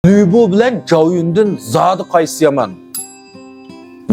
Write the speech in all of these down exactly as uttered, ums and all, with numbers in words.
لۈبۇ بىلەن جاۋيۈندىن زادى قايسى يامان؟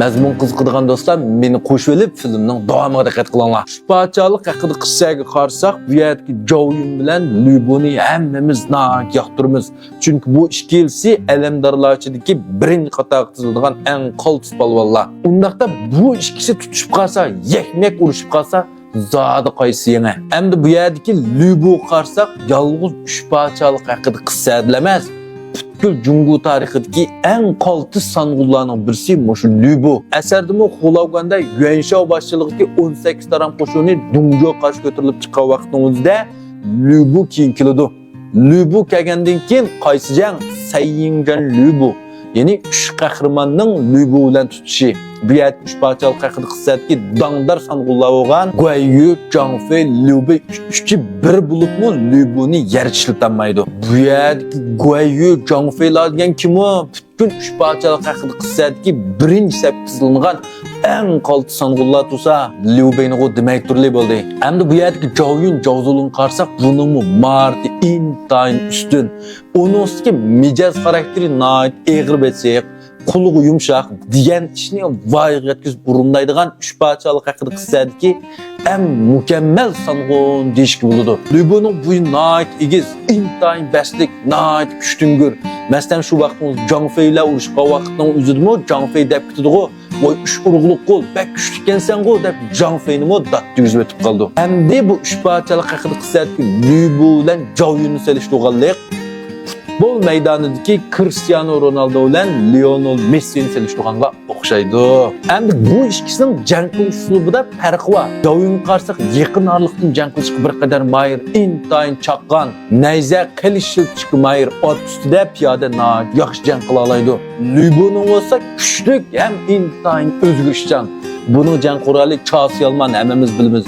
مەزمۇن قىزىقىدىغان دوستلار، مېنى قوشۇۋېلىپ، فىلىمنىڭ داۋامىغا دىققەت قىلىڭلار. ئۈچ پادىشاھلىق ھەققىدە قىسسەگە قارىساق، بۇ يەردىكى جاۋيۈن بىلەن لۈبۇنى ھەممىمىز ناھايىتى ياقتۇرىمىز. چۈنكى بۇ ئىككىلىسى ئەلەمدارلار ئىچىدىكى بىرىنچى قاتارغا تىزىلىدىغان ئەڭ قالتىس پالۋانلار. ئۇنداقتا بۇ ئىككىسى تۇتۇشۇپ قالسا، يەكمۇ يەك ئۇرۇشۇپ قالسا، زادى قايسى يېڭى؟ ئەمدى بۇ يەردىكى لۈبۇغا قارىساق، يالغۇز ئۈچ پادىشاھلىق ھەققىدە قىسسەدىلا ئەمەس، پۈتكۈل جۇڭگو تارىخىدىكى ئەڭ قالتىس سانغۇنلارنىڭ بىرسى مۇشۇ لۈبۇ. ئەسەردىمۇ خۇلاۋگۈەندە يۈەنشاۋ باشچىلىقىدىكى ئون سەككىز تارام قوشۇنى دۇڭجۇغا قارشى كۆتۈرۈلۈپ چىققان ۋاقىتنىڭ ئۆزىدە لۈبۇ كېيىن كېلىدۇ. لۈبۇ كەلگەندىن كېيىن قايسى جەڭ؟ سەييىڭجەن لۈبۇ. يەنى ئۈچ قەھرىماننىڭ لۈبۇ بىلەن تۇتۇشى. بۇ يەردە ئۈچ پادىشاھلىق ھەققىدە قىسسەدىكى داڭدار سانغۇنلار بولغان گۇەييۈ، جاڭفېي، ليۇبېي ئۈچ-، ئۈچى بىر بولۇپمۇ لۈبۇنى يەر چىشلىتالمايدۇ. بۇ يەردىكى گۇەييۈ، جاڭفېيلار دېگەن كىم ئۇ؟ پۈتكۈل ئۈچ پادىشاھلىق ھەققىدە قىسسەدىكى بىرىنچى سەپكە تىزىلغان ئەڭ قالتىس سانغۇنلار تۇرسا، ليۇبېينىغۇ دېمەي تۇرلى بولدى. ئەمدى بۇ يەردىكى جاۋيۈن، جاۋزۇلۇنغا قارىساق، بۇنىڭمۇ ماھارىتى ئىنتايىن ئۈستۈن. ئۇنىڭ ئۈستىگە مىجەز خاراكتېرى ناھايىتى ئېغىر بېسىق، قۇلىقى يۇمشاق، دېگەن ئىشنى ۋايىغا يەتكۈزۈپ ئورۇندايدىغان ئۈچ پادىشاھلىق ھەققىدە قىسسەدىكى ئەڭ مۇكەممەل سانغۇن دېيىشكە بولىدۇ. لۈبۇنىڭ بويى ناھايىتى ئېگىز، ئىنتايىن بەستلىك، ناھايىتى كۈچتۈڭگۈر. مەسىلەن، شۇ ۋاقىتنىڭ جاڭفېي بىلەن ئۇرۇشقان ۋاقىتنىڭ ئۆزىدىمۇ جاڭفېي دەپ كېتىدىغۇ، ۋاي، ئۈچ ئۇرۇقلۇق قول، بەك كۈچلۈككەنسەنغۇ دەپ جاڭفېينىمۇ دات دېگۈزۈۋېتىپ قالىدۇ. ئەمدى بۇ ئۈچ پادىشاھلىق ھەققىدە قىسسەدىكى لۈبۇ بىلەن جاۋيۈننى سېلىشتۇرغانلىق پۇتبول مەيدانىدىكى كرىستىيانو رونالدو بىلەن لىئونېل مېسسىنى سېلىشتۇرغانغا ئوخشايدۇ. ئەمدى بۇ ئىككىسىنىڭ جەڭ قىلىش ئۇسلۇبىدا پەرق بار. جاۋيۈنغا قارىساق، يېقىن ئارىلىقتىن جەڭ قىلىشقا بىر قەدەر ماھىر، ئىنتايىن چاققان، نەيزە، قىلىچ ئىشلىتىشكە ماھىر، ئات ئۈستىدە پىيادە ناھايىتى ياخشى جەڭ قىلالايدۇ. لۈبۇنىڭ بولسا كۈچلۈك ھەم ئىنتايىن ئۆزگىرىشچان. بۇنىڭ جەڭ قورالى چاسا يالمان، ھەممىمىز بىلىمىز.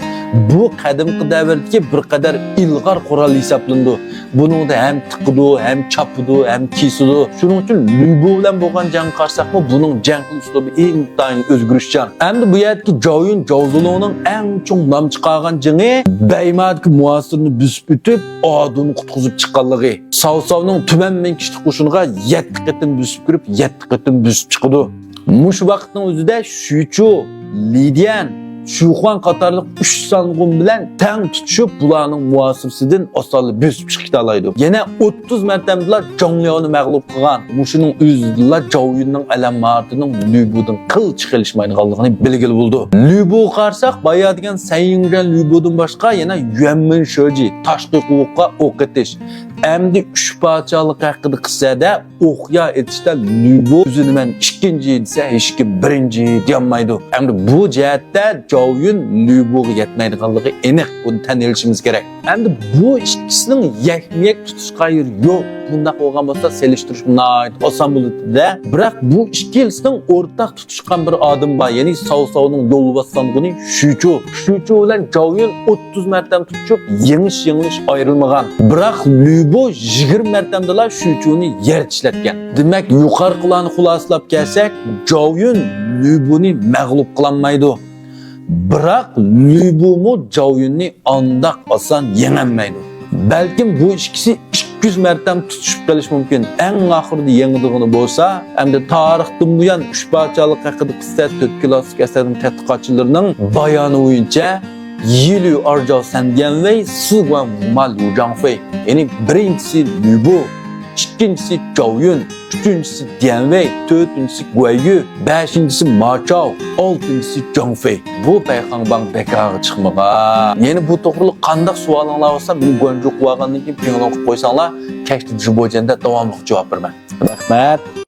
بۇ قەدىمكى دەۋردىكى بىر قەدەر ئىلغار قورال ھېسابلىنىدۇ. بۇنىڭدا ھەم تىقىدۇ، ھەم چاپىدۇ، ھەم كېسىدۇ. شۇنىڭ ئۈچۈن لۈبۇ بىلەن بولغان جەڭگە قارىساقمۇ، بۇنىڭ جەڭ قىلىش ئۇسلۇبى ئىنتايىن ئۆزگىرىشچان. ئەمدى بۇ يەردىكى جاۋيۈن، جاۋزۇلۇڭنىڭ ئەڭ چوڭ نام چىقارغان جېڭى بەيمادىكى مۇھاسىرىنى بۆسۈپ ئۆتۈپ، ئادۇننى قۇتقۇزۇپ چىققانلىقى. ساۋساۋنىڭ تۈمەن مىڭ كىشىلىك قوشۇنىغا يەتتە قېتىم بۆسۈپ كىرىپ، يەتتە قېتىم بۆسۈپ چىقىدۇ. مۇشۇ ۋاقىتنىڭ ئۆزىدە شۈچۇ، لىديەن، شۈخۇەن قاتارلىق ئۈچ سانغۇن بىلەن تەڭ تۇتۇشۇپ، بۇلارنىڭ مۇھاسىرىسىدىن ئاسانلا بۆسۈپ چىقىپ كېتەلەيدۇ. يەنە ئوتتۇز مەرتەمدىلا جاڭلياۋنى مەغلۇپ قىلغان، مۇشۇنىڭ ئۆزىدىلا جاۋيۈننىڭ ئەلەم ماھارىتىنىڭ لۈبۇدىن قىلچە قېلىشمايدىغانلىقىنى بىلگىلى بولىدۇ. لۈبۇغا قارىساق، بايا دېگەن سەييىڭجەن لۈبۇدىن باشقا يەنە يۈەنمىن شۆجى، تاشقى قوۋۇققا ئوق ئېتىش، ئەمدى ئۈچ پادىشاھلىق ھەققىدە قىسسەدە ئوقيا ئېتىشتا لۈبۇ ئۆزىنى مەن ئىككىنچى دېسە، ھېچكىم بىرىنچى دېيەلمەيدۇ. ئەمدى بۇ جەھەتتە جاۋيۈن لۈبۇغا يەتمەيدىغانلىقى ئېنىق، بۇنى تەن ئېلىشىمىز كېرەك. ئەمدى بۇ ئىككىسىنىڭ يەكمۇ يەك تۇتۇشقان يېرى يوق. بۇنداق بولغان بولسا سېلىشتۇرۇش ناھايىتى ئاسان بولاتتى-دە. بىراق بۇ ئىككىلىسىنىڭ ئورتاق تۇتۇشقان بىر ئادىمى بار، يەنى ساۋساۋنىڭ يولۋاس سانغۇنى شۈچۇ. شۈچۇ بىلەن جاۋيۈن ئوتتۇز مەرتەم تۇتۇشۇپ، يېڭىش-يېڭىلىش ئايرىلمىغان. بىراق لۈبۇ يىگىرمە مەرتەمدىلا شۈچۇنى يەر چىشلەتكەن. دېمەك، يۇقىرىقىلارنى خۇلاسىلاپ كەلسەك، جاۋيۈن لۈبۇنى مەغلۇپ قىلالمايدۇ. بىراق لۈبۇمۇ جاۋيۈننى ئانداق ئاسان يېڭەلمەيدۇ. بەلكىم بۇ ئىككىسى ئىككى يۈز مەرتەم تۇتۇشۇپ قېلىشى مۇمكىن. ئەڭ ئاخىرىدا يېڭىدىغىنى بولسا، ئەمدى تارىختىن بۇيان ئۈچ پادىشاھلىق ھەققىدە قىسسە تۆت كلاسسىك ئەسەرنىڭ تەتقىقاتچىلىرىنىڭ بايانى بويىچە، يىليۇ ئارجاۋ سەنديەنۋېي، سىگۇەن ۋۇما ليۇ جاڭفېي. يەنى بىرىنچىسى لۈبۇ، ئىككىنچىسى جاۋيۈن، ئۈچىنچىسى ديەنۋېي، تۆتىنچىسى گۇەييۈ، بەشىنچىسى ماچاۋ، ئالتىنچىسى جاڭفېي. بۇ پەيخاڭباڭ بىكارغا چىقمىغان. يەنە بۇ توغرىلىق قانداق سوئالىڭلار بولسا، مېنى گۇەنجۇ قىلىۋالغاندىن كېيىن پىڭلىڭ قىلىپ قويساڭلار، كەچتە جىبوجيەندە داۋاملىق جاۋاب بېرىمەن. رەھمەت.